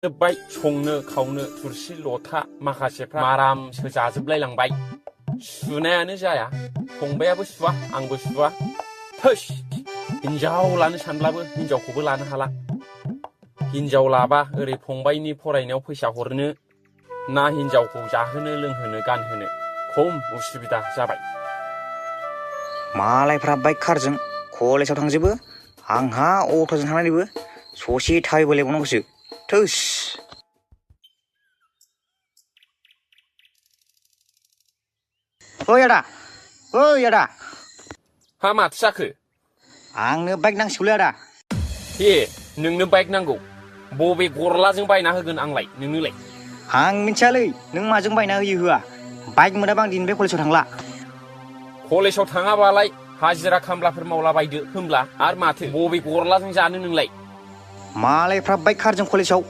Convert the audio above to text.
बाय संनो खावनो थुरसि लथा माखासेफ्रा आरामसो जाजोबलायलांबाय सुनायानो जाया फंबायाबो सुवा आंबो सुवा थोस हिनजाव लानो सानब्लाबो हिनजावखौबो लानो हाला हिनजाव लाबा ओरै फंबायनि फरायनायाव फैसा हरनो ना हिनजावखौ जाहोनो लोंहोनो गानहोनो खम उसुबिदा जाबाय मालायफ्रा बाइक कारजों कलेजाव थांजोबो आंहा अट'जों थांनानैबो ससे थाबायबोलायबावनांगौसो थोस ओइ आदा हा माथो जाखो आंनो बाइक नांसिगौलै आदा हे नोंनो बाइक नांगौ बबे गरलाजों बायना होगोन आंलाय नोंनोलाय आं मिथियालै नों माजों बायना होयो होआ बाइक मोनाबा आं दिनैनिफ्राय कलेजाव थांला कलेजाव थाङाबालाय हाजिरा खामलाफोर मावला बायदो होमब्ला आरो माथो बबे गरलाजों जानो नोंलाय मालायफ्रा बाइक कारजों कलेजाव